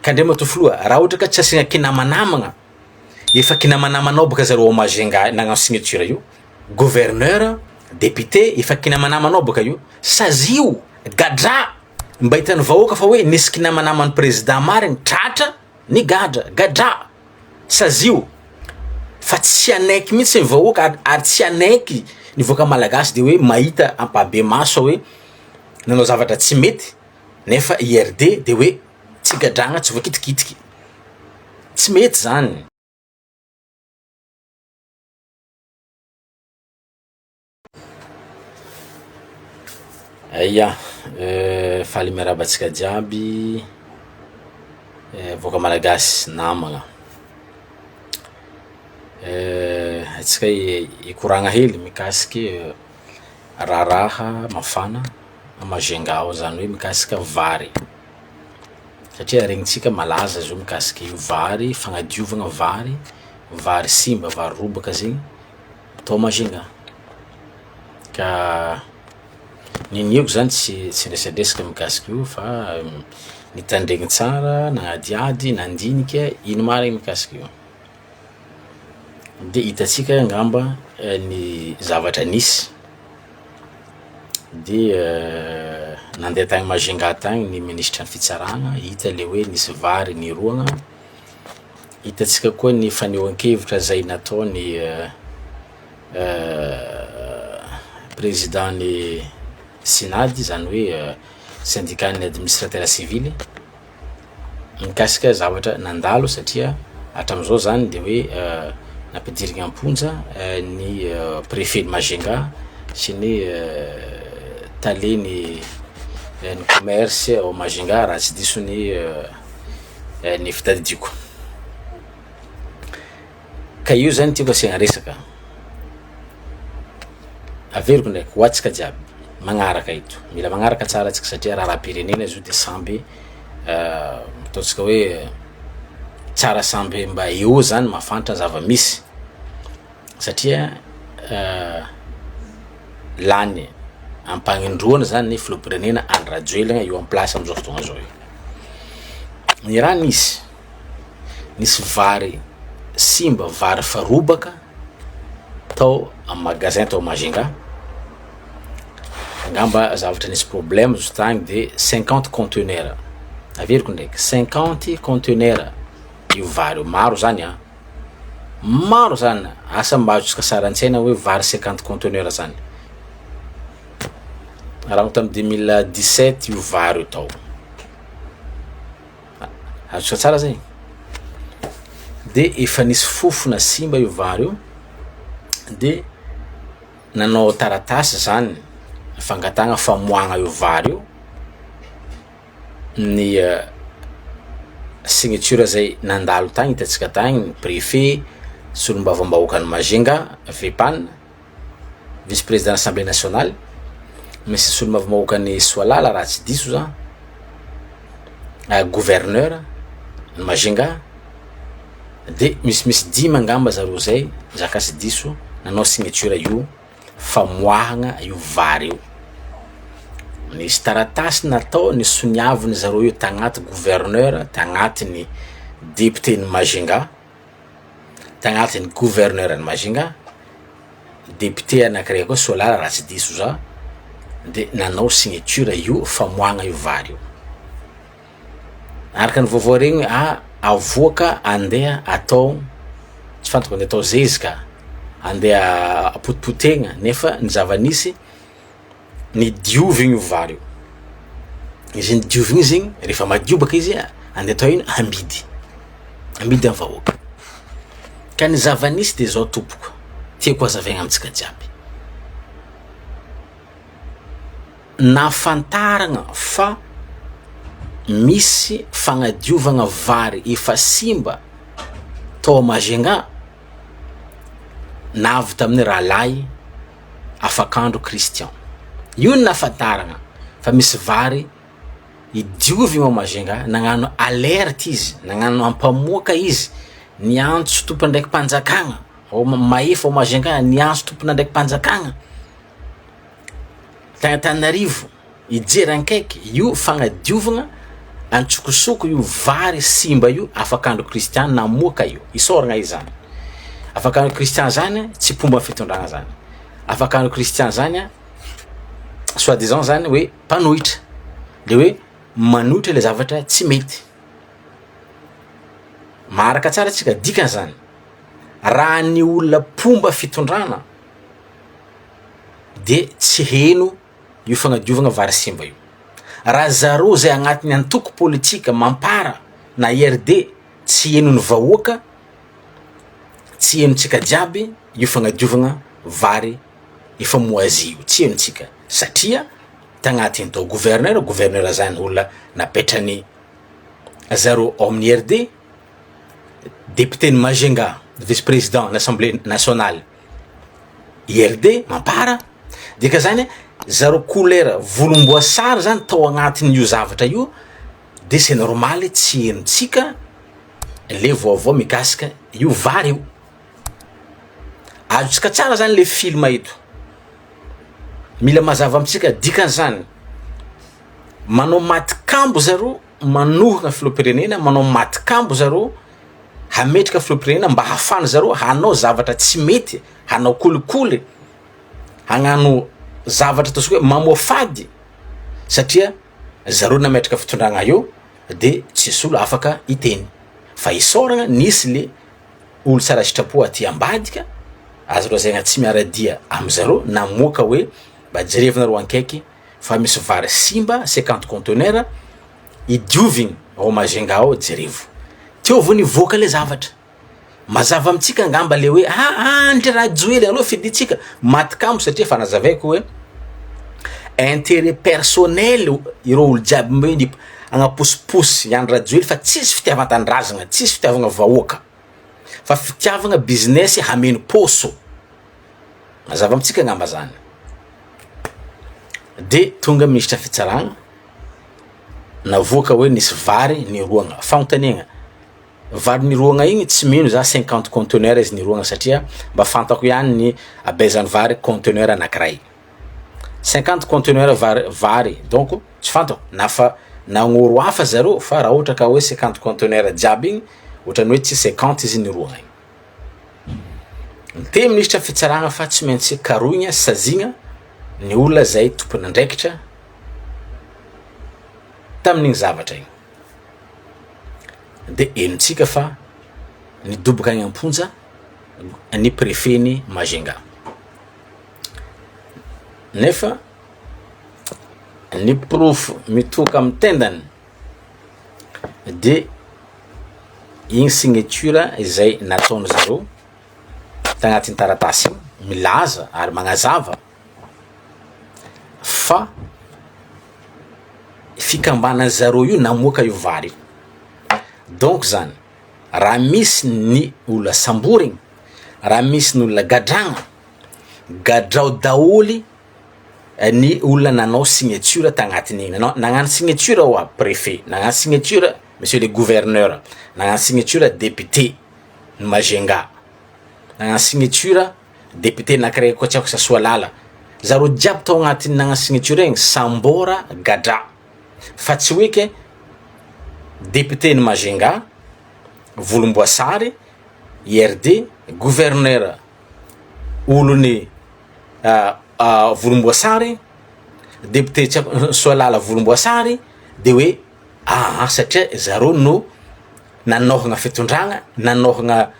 Ka Andriamatoa Filoha, raha ohatra ka tsy asiana kinamanamagna, efa kinamanamanao bôka zareo ao Majunga nagnano signature io, gouverneur, député, efa kinamanamanao bôka io, sazio, gadrà, mba hitan'ny vahoaka fa hoe nisy kinamanaman'ny président marigny tratra nigadra, gadrà, sazio, fa tsy hanaiky mihitsy ny vahoaka ary ary tsy hanaiky ny vahoaka malagasy de hoe mahita ampahibemaso hoe nanao zavatra tsy mety nefa IRD de hoe tsy gadragna tsy voakitikitiky, tsy mety zany. Ya, faly miarahaba antsika jiaby vahoaka malagasy namagna, antsika hikoragna hely mikasiky raharaha mafana à Majunga ao zany hoe mikasika vary, satria regnintsika malaza zao mikasiky vary, fagnadiovagna vary, vary simba, vary robaka zegny tao Majunga, ka niniako zany tsy tsy niresadresaka mikasika io fa nitandregny tsara, nagnadihady, nandinika ino marigny mikasika io, de hitantsika angamba ny zavatra nisy, de nandeha tany Majunga tany ny minisitry ny fitsarana, hita le hoe nisy vary niroagna, hitantsika koa ny fanehoan-kevitra zay nataon'ny prezidan'ny synady zany hoe syndicat-n'ny administrateur sivily, mikasika zavatra nandalo satria hatram'izao zany de hoe nampidirigna am-ponja ny prefet-n'i Majunga sy ny talen'ny ny commerce ao Majunga raha tsy diso ny ny fitadidiako. Ka io zany tiako asiagna resaka, averiko ndraiky ho antsika jiaby magnaraka eto, mila magnaraka tsara antsika satria raharaham-pirenena izy io de samby ataontsika hoe tsara samby mba eo zany mahafantatra zava-misy satria lany ampagnindroany zany ny filoham-pirenena Andry Rajoelina eo am place am'zao fotoagna zao io, ny raha nisy, nisy vary simba, vary efa robaka tao am magasin tao Majunga, angamba zavatra nisy problème izy tagny de cinquante conteneur, averiko ndraiky cinquante conteneur io vary io, maro zany an, maro zany, asa mba azontsika sary an-tsaina hoe vary cinquante conteneur zany, raha tamy deux mille dix sept io vary io tao. Azontsika tsara zay? De efa nisy fofona simba io vary io de nanao taratasy zany fangatahana famoahana io vary io ny signature zay nandalo tagny hitantsika tagny ny prefet, solombavambahoakan'i Majunga, VEPAN. vice président assemblée nationale, misy solombavambahoakan'i Soalala raha tsy diso za, gouverneur ny Majunga, de misimisy dimy angamba zareo zay za ka tsy diso nanao signature io famoahagna io vary io, nisy taratasy natao nisoniaviny zareo io tagnaty gouverneur, tagnatin'ny député-n'i Majunga. tagnatin'ny gouverneur an'i Majunga, député anakiray koa Soalala raha tsy diso za, de nanao signature io famoahagna io vary io, araka ny vaovao regny hoe ah avoaka andeha atao tsy fantako andeha atao zezika, andeha potipotehina nefa ny zava-nisy Nidiovigny io vary io, izy nidiovigny io zegny rehefa madio baka izy andeha atao ino amidy, amidy amy vahoaka, ka ny zava-nisy de zao tompoko tiako hazavaigna amintsika jiaby, nahafantaragna fa misy fagnadiovagna vary efa simba tao Majunga na avy tamin'ny rahalahy Afakandro Christian. Io no nahafantarana fa misy vary idiovigna ao Majunga, nagnano alerte izy, nagnano ampamoaka izy, niantso tompon'andraiki-panjakagna ao mahefa ao Majunga, niantso tompon'andraiki-panjakagna tany Antananarivo hijery ankaiky io fagnadiovagna. Antsokosoko io vary simba io afakandro Christian namoaka io. Isaoragna izy zany. Afakandro Christian zany tsy mpomba fitondragna zany. Afakandro Christian zany soit disant zany hoe mpanohitra. Le hoe manohitra le zavatra tsy mety. Maharaka tsara tsika dikany zany. Raha ny olona mpomba fitondrana de tsy heno io fagnadiovagna vary simba io. Raha zareo zay agnatin'ny antoko politika mampara na IRD tsy henon'ny vahoaka, tsy henontsika jiaby io fagnadiovagna vary efa moisi io, tsy henontsika satria tagnatin'ny tao gouverneur, gouverneur zany olona napetrany zareo ao amin'ny IRD, député-n'i Majunga, vice président ny assemblée nationale IRD mampara, dikan'izany zareo couleur volomboasary zany tao agnatin'io zavatra io de c'est normal tsy henontsika le vaovao mikasika io vary io, azontsika tsara zany le film eto, mila mazava amintsika dikan'izany manao matikambo zareo manohana filoham-pirenena, manao matikambo zareo hametraka filoham-pirenena mba hahafahany zareo hanao zavatra tsy mety, hanao kolikoly, hagnano zavatra ataontsika hoe mamoafady satria zareo nametraka fitondragna eo de tsisy olo afaka hiteny fa isaoragna nisy le olo tsara sitrapo aty ambadika azo lazaigna tsy miara-dia amizareo namoaka hoe mba jerevinareo ankaiky fa misy vary simba 50 conteneur idiovigny ao Majunga ao jerevo teo vao nivoaka le zavatra mazava amintsika angamba le hoe ah Andry Rajoelina aloha fidintsika maty kamo satria efa nazavaiko hoe intérêt personnel ireo olo jiaby mbe agnaposiposy Andry Rajoelina fa tsisy fitiavan-tanindrazagna tsisy fitiavagna vahoaka fa fitiavagna business hameno pôso mazava amintsika angamba zany de tonga minisitra fitsarana navoaka hoe nisy vary niroagna fagnontaniagna vary niroagna igny tsy mino za 50 conteneur izy niroagna satria mba fantako ihany ny abezan'ny vary conteneur anakiray 50 conteneur vary vary donc tsy fantako na fa nagnoro hafa zareo fa raha ohatra ka hoe 50 conteneur jiaby igny ohatrany hoe tsy 50 izy niroagna igny niteny minisitra fitsarana fa tsy maintsy karohigna sazigna ny olona zay tompon'andraikitra tamin'igny zavatra igny de henontsika fa nidoboka agny am-ponja ny préfet-ny Majunga nefa ny porofo mitoka amy tendany de igny signature izay nataony zareo tagnatin'ny taratasy igny milaza ary magnazava fa fikambanan'ny zareo io namoaka io vary io, donc zany raha misy ny olona samborigny, raha misy ny olona gadragna, gadrao daholo ny olona nanao signature tagnatin'igny, nanao nagnano signature hoa préfet, nagnano signature monsieur le gouverneur, nagnano signature député ny Majunga, nagnano signature député anakiray koa tsy haiko sa Soalala, zareo jiaby tao agnatin'ny nagnano signature igny sambôra gadra fa tsy hoe ke député ny Majunga, volomboasary, IRD, gouverneur olon'ny volomboasary, député tsy haiko Soalala volomboasary de hoe aha satria zareo no nanaovagna fitondragna, nanaovagna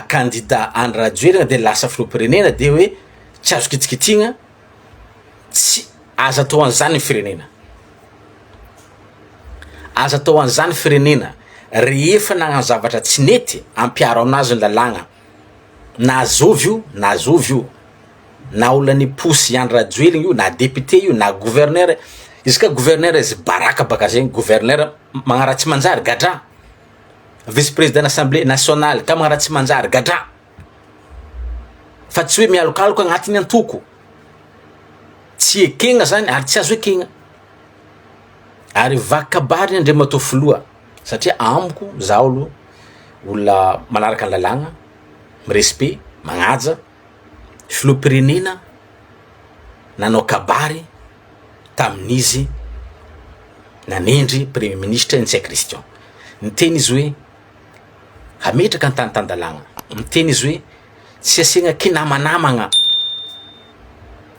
candidat Andry Rajoelina de lasa filoham-pirenena de hoe tsy azo kitikitigna, tsy azo atao an'izany ny firenena, azo atao an'izany firenena rehefa nagnano zavatra tsy nety ampiharo aminazy ny lalàgna na zovy io na zovy io na olona niposy Andry Rajoelina io na député io na gouverneur, izy ka gouverneur izy baraka baka zegny gouverneur magnano raha tsy manjary gadra, vice président assemblée nationale ka magnano raha tsy manjary gadra, fa tsy hoe mialokaloka agnatin'ny antoko, tsy ekegna zany ary tsy azo ekegna, ary vaky kabary Andriamatoa filoha satria amiko zaho aloha olona manaraka ny lalàgna, mi-respect, magnaja, filoham-pirenena nanao kabary tamin'izy. Nanendry premier ministre Ntsay Christian. Niteny izy hoe hametraka ny tany tan-dalàgna. Niteny izy hoe tsy asiagna kinamanamagna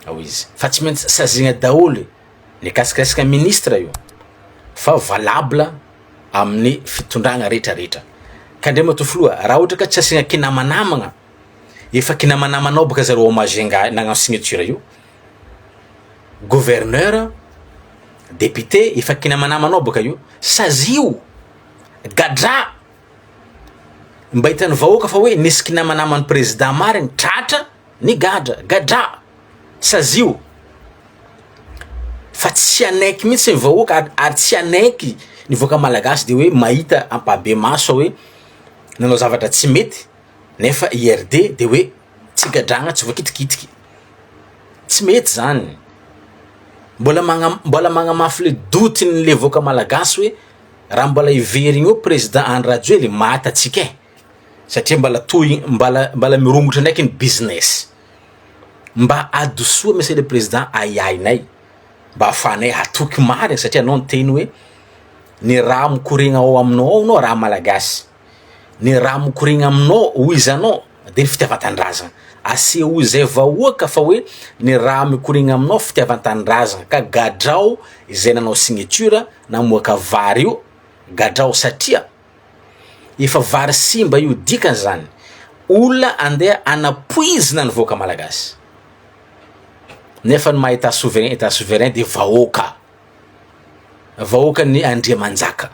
ao izy fa tsy maintsy saziagna daholo Nikasikasika ministre io fa valable amin'ny fitondragna retraretra. Ka Andriamatoa Filoha, raha ohatra ka tsy asiagna kinamanamagna, efa kinamanamanao bôka zareo ao Majunga nagnano signature io, gouverneur, député efa kinamanamanao bôka io, sazio, gadra, mba hitan'ny vahoaka fa hoe nisy kinamanaman'ny président marigny tratra nigadra, gadra. Sazio fa tsy hanaiky mihitsy ny vahoaka ary ary tsy hanaiky ny vahoaka malagasy de hoe mahita ampahibemaso hoe nanao zavatra tsy mety nefa IRD de hoe tsy gadragna tsy voakitikitiky, tsy mety zany, mbola magna- mbola magnamafy le doute-n'le vahoaka malagasy hoe raha mbola hiverigna eo président Andry Rajoely maty antsika e, satria mbala tohy mbala mbala mirongotra ndraiky ny business. Mba adosoa monsieur le président ahiahinay mba ahafahanay hatoky marina satria anao niteny hoe ny raha mikoriagna ao aminao ao anao raha malagasy, ny raha mikoriagna aminao hoy izy anao de ny fitiavan-tanindrazana, asehoy zay vahoaka fa hoe ny raha mikoriagna aminao fitiavan-tanindrazana ka gadrao izay nanao signature namoaka vary io, gadrao satria. Efa vary simba io dikany zany olona andeha anapoizina ny vahoaka malagasy nefa ny maha etat souverain etat souverain de vahoaka vahoaka ny andriamanjaka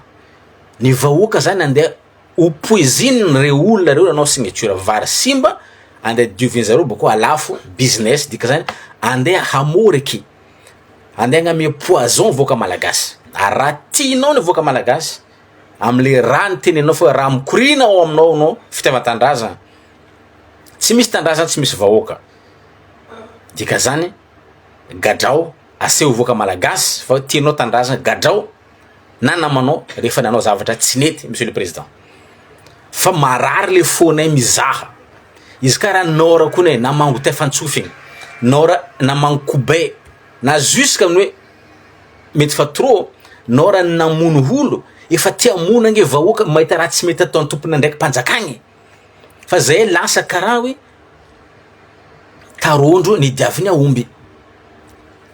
ny vahoaka zany andeha ho poizininy reo olona reo nanao signature vary simba andeha diovin zareo bako alafo business dikazany andeha hamoriky andeha agnamia poison vahoaka malagasy ary raha tianao ny vahoaka malagasy amle raha nitenenao fa raha mikoriana ao aminao no fitiavan-tanindrazana, tsy misy tanindrazana tsy misy vahoaka, dikazany gadrao aseho vahoaka malagasy fa tianao tanindrazana gadrao na namanao rehefa nanao zavatra tsy nety monsieur le président, fa marary le fônay mizaha, izy karaha nord kony e namango tefantsofigny, nord namango kobay na jusque amin'ny hoe mety fa trop nao raha namono olo efa te hamono ange vahoaka mahita raha tsy mety ataon'ny tompon'andraiki-panjakagna e, fa zay lasa karaha hoe tarondro nidiavin'ny aomby,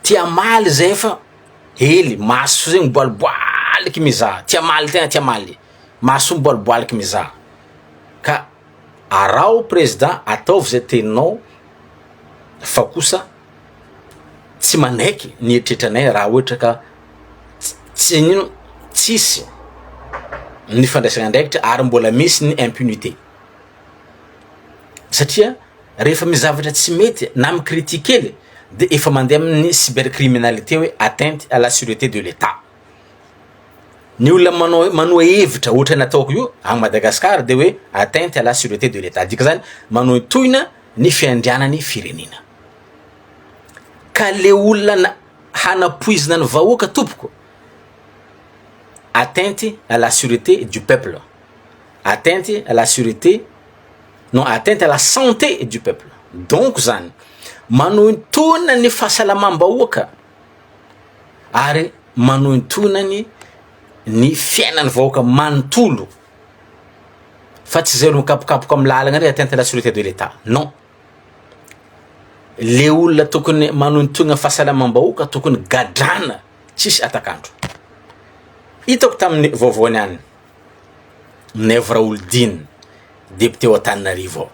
te hamaly zay fa hely maso zay miboaliboaliky mizaha, te hamaly tegna te hamaly, maso miboaliboaliky mizaha, ka araho président ataovy zay teninao fa kosa tsy manaiky ny eritreritranay raha ohatra ka tsy nino tsisy ny fandraisana andraikitra ary mbola misy ny impunité satria rehefa misy zavatra tsy mety na mi-critique kely de efa mandeha amin'ny cybercriminalité hoe atteinte à la sureté de l'etat, ny olona manao manoa hevitra ohatra ny ataoko io any Madagasikara de hoe atteinte à la sureté de l'etat dikan'izany manohintohina ny fiandrianan'ny firenena. Ka le olona na- hanapoizina ny vahoaka tompoko, atteinte à la sureté du peuple, atteinte à la sureté non atteinte à la santé du peuple, donc zany manohintohina ny fahasalamam-bahoaka ary manohintohina ny ny fiainan'ny vahoaka manontolo fa tsy zay olo mikapokapoka amy lalagna rey atteinte à la sureté de l'etat non. Le olona tokony manohintohina fahasalamam-bahoaka tokony gadrana tsisy atak'andro. Hitako tamin'ny vaovao niany, Naivo Raholdina, député ao Antananarivo ao,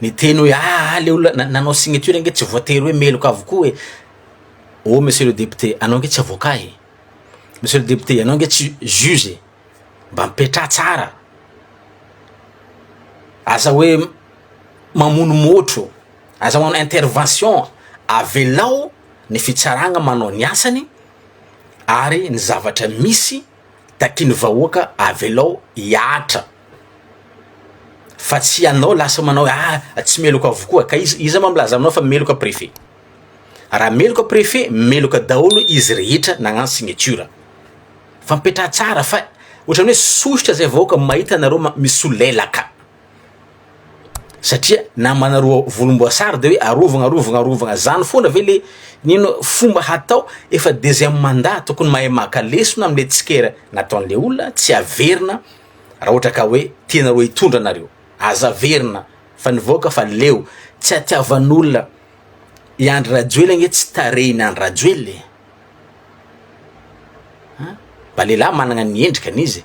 niteny hoe ah le olona na- nanao signature ange tsy voatery hoe meloka avokoa e, oh monsieur le député anao ange tsy avocat e, monsieur le député anao ange tsy juge e, mba mipetraha tsara, aza hoe mamono môtro, aza manao intervention, avelao ny fitsaragna manao ny asany ary ny zavatra misy takian'ny vahoaka avelao hiatra fa tsy ianao lasa manao hoe ah tsy meloka avokoa ka iza iza ma milaza aminao fa meloka préfet, raha meloka préfet meloka daholo izy rehetra nagnano signature, fa mipetraha tsara fa ohatran'ny hoe sosotra zay vahoaka mahita anareo ma- misolelaka. Satria namanareo volomboasary de hoe arovagna arovagna arovagna zany foana ve le nino fomba hatao efa deuxième mandat tokony mahay maka lesona amle tsikera nataonle olona tsy averina raha ohatra ka hoe tianareo hitondra nareo aza averina fa ny vahoaka fa leo tsy atiavan'olona i Andry Rajoelina ange tsy tarehin'i Andry Rajoelina e an mba lehilahy managna ny endrikany izy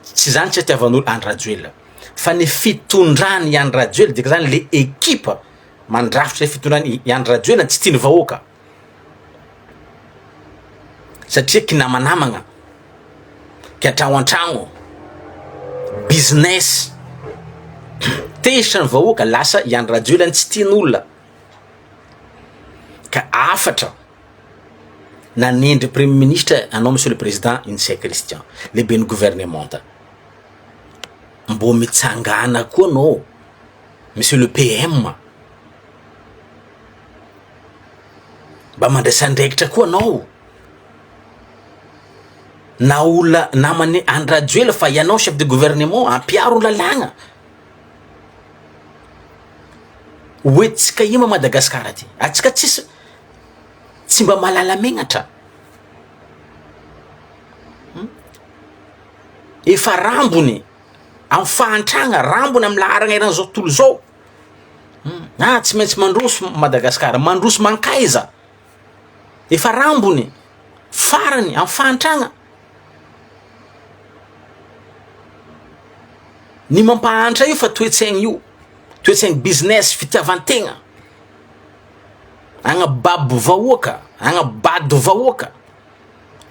tsy zany tsy atiavan'olo Andry Rajoelina fa ny fitondrany i Andry Rajoelina dika zany le ekipa mandrafitra le fitondrany i Andry Rajoelina tsy tian'ny vahoaka satria kinamanamagna, kiantragno an-tragno, business, tezitra ny vahoaka lasa i Andry Rajoelina tsy tian'olona ka hafatra nanendry premier ministre anao monsieur le président Ntsay Christian lehiben'ny gouvernemanta. Mbô mitsangàna koa anao monsieur le PM, mba mandraisa andraikitra koa anao, na olona naman'i Andry Rajoelina fa ianao chef de gouvernement ampiharo ny lalàgna, hoentintsika ino Madagasikara ty, antsika tsisy tsy mba mahalala megnatra. Efa rambony amin'ny fahantragna, rambony amin'ny laharagna eran'izao tontolo izao, ah tsy maintsy mandroso Madagasikara, mandroso mankaiza? Efa rambony, farany amin'ny fahantragna, ny mampahantra io fa toe-tsaigny io, toe-tsaigny business, fitiavan-tegna, agnababo vahoaka, agnabado vahoaka,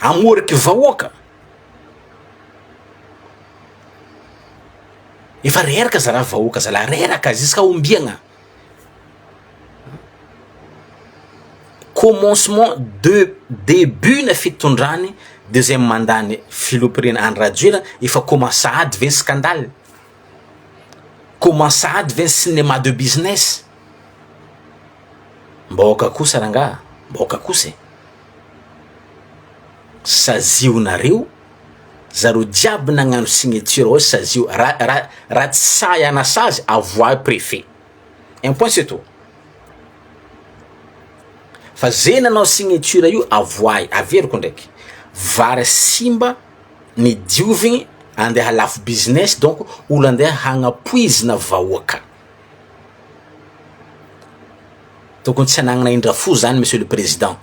amoriky vahoaka. Efa reraka zalahy vahoaka zalahy reraka jusqu'à ombiagna? Commencement de début na fitondrany deuxième mandat ny filoham-pirenena Andry Rajoelina efa commence sahady ve ny scandale? Commence sahady ve ny cinéma de business? Mba aoka kosa rangaha, mba aoka kosa e! Sazionareo zareo jiaby nagnano signature ao sazio ra ra raha tsy sahy hanasazy avoahy prefet un point c'est tout fa ze nanao signature io avoahy averiko ndraiky vary simba ny diovigny andeha halafo business donc olo andeha hagnapoizina vahoaka tokony tsy hanagnana indra fo zany monsieur le président.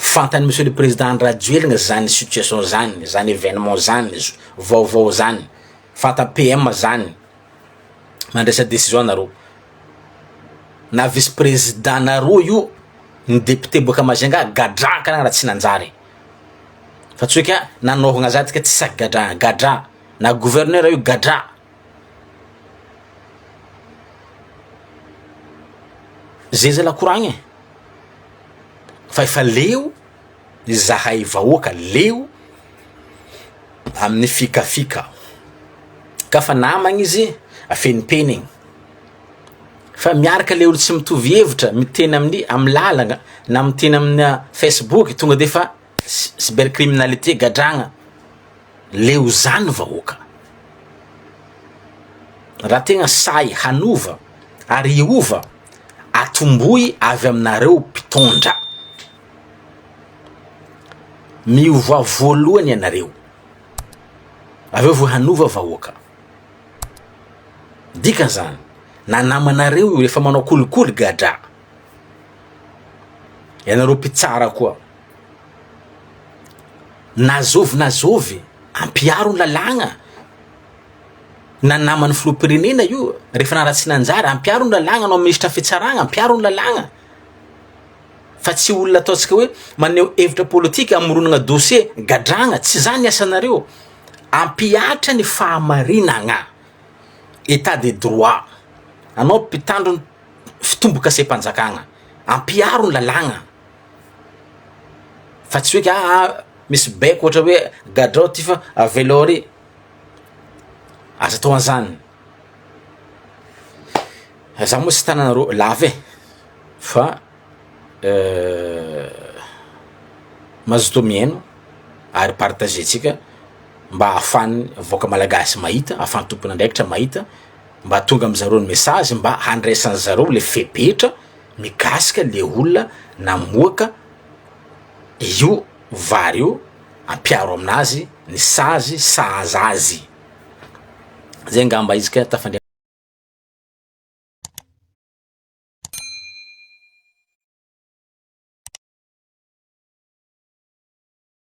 Fantany monsieur le président Andry Rajoelina zany situation zany, zany événement zany, vaovao zany, fantany PM zany, mandraisa décision nareo, na vice président nareo io ny député boaka Majunga gadra karaha raha tsy nanjary, fa tsy hoe ka nanaovagna za ty ka tsy saky gadra, gadra, na gouverneur io gadra. Zay zalahy koragna e, fa efa leo izahay vahoaka leo amin'ny fikafika, ka fa namagna izy afenimpenigny, fa miaraka le olo tsy mitovy hevitra miteny amin'ny amy lalagna na miteny amina facebook tonga de fa cybercriminalité gadragna. Leo zany vahoaka. Raha tegna sahy hanova ary hiova, atombohy avy aminareo mpitondra. Miovà voalohany ianareo, avy eo vao hanova vahoaka. Dikan'izany, na namanareo io efa manao kolikoly gadra. Ianareo mpitsara koa. Na zovy na zovy, ampiharo ny lalàgna, na naman'ny filoham-pirenena io, rehefa naharatsy nanjary, ampiharo ny lalàgna, anao minisitran'ny fitsaragna, ampiharo ny lalàgna, fa tsy olona ataontsika hoe maneho hevitra politika amoronana dossier, gadragna, tsy zany ny asanareo, ampihatra ny fahamarinagna, etat de droit, anao mpitandro ny fitombokasem-panjakagna, ampiharo ny lalàgna. Fa tsy hoe ka ah misy baiko ohatra hoe gadrao ty fa avelao ary, aza atao an'zany, za moa tsy tananareo lava e, fa mazotoa mihaino ary partager-tsika mba ahafahan'ny vahoaka malagasy mahita, ahafahan'ny tompon'andraikitra mahita. Mba tonga amizareo ny message mba handraisan zareo le fepetra mikasika le olona namoaka io vary io, ampiaro aminazy ny sazy sahaza azy. Zay ngamba izy ka tafandray.